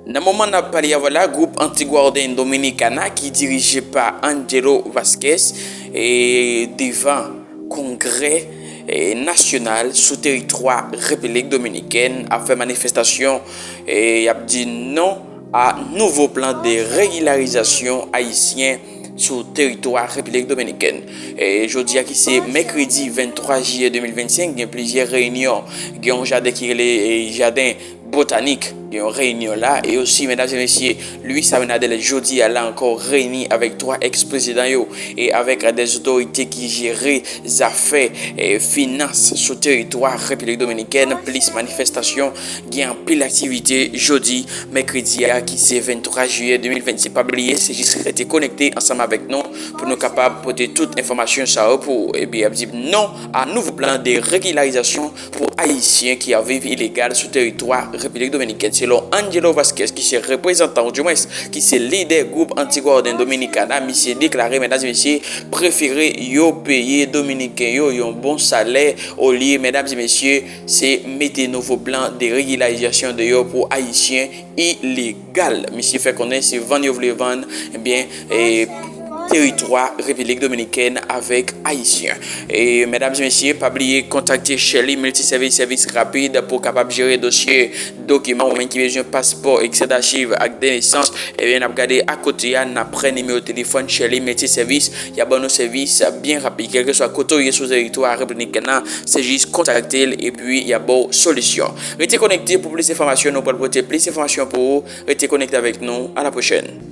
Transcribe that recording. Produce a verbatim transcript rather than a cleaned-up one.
Nan moman n ap pale avè w la, gwoup Antigua Orden Dominicana ki dirije pa Angelo Vasquez e devan Kongrè e nasyonal sou teritwa Repiblik Dominikèn ap fè manifestasyon e y ap di non a nouvo plan de regilarizasyon ayisyen sou teritwa Repiblik Dominikèn. E jodi a ki se mèkredi venntwa jiyè de mil vennsenk, gen plizyè reyinyon. Gen yon jaden ki rele e jaden botanik, gen yon reyinyon la, e osi, medam e mesye, Luis Abinader jodi a la ankò reyini avèk twa èks prezidan yo e avèk de otorite ki jere zafè e finans sou teritwa Repiblik Dominikèn, plis manifestasyon. Gen anpil aktivite jodi mèkredi a ki se venntwa jiyè de mil vennsenk. Pa bliye, se jis rete konekte ansanm avèk nou pou nou kapab pote tout enfòmasyon sa yo pou ou. Epi ap di non a nouvo plan de regilarizasyon pou ayisyen ki ap viv ilegal sou teritwa Repiblik Dominikèn. Selon Angelo Vasquez, ki se reprezantan, ou dimwens ki se lidè gwoup Antigua Orden Dominicana, misye deklare, medam e mesye, prefere yo peye Dominiken yo yon bon salè olye, medam e mesye, se mete nouvo plan de regilarizasyon deyò pou ayisyen ilegal. Misye fè konnen se vann yo vle vann, ebyen, e, teritwa Repiblik Dominikèn avèk ayisyen. E, medam e mesye, pa bliye kontakte Shelly Multiservice, sèvis rapid pou kapab jere dosye, dokiman, ou menm ki bezwen paspò, ekstrè dachiv, ak de nesans, ebyen, n ap gade akote a, n ap pran nimewo telefòn Shelly Multiservice, y ap ban nou sèvis byen rapid. Kèlkeswa kote w ye sou teritwa Repiblik Dominikèn nan, se jis kontakte l epi y ap ba w solisyon. Rete konekte pou plis enfòmasyon, nou pral pote plis enfòmasyon pou ou. Rete konekte avèk nou. A la pwochèn.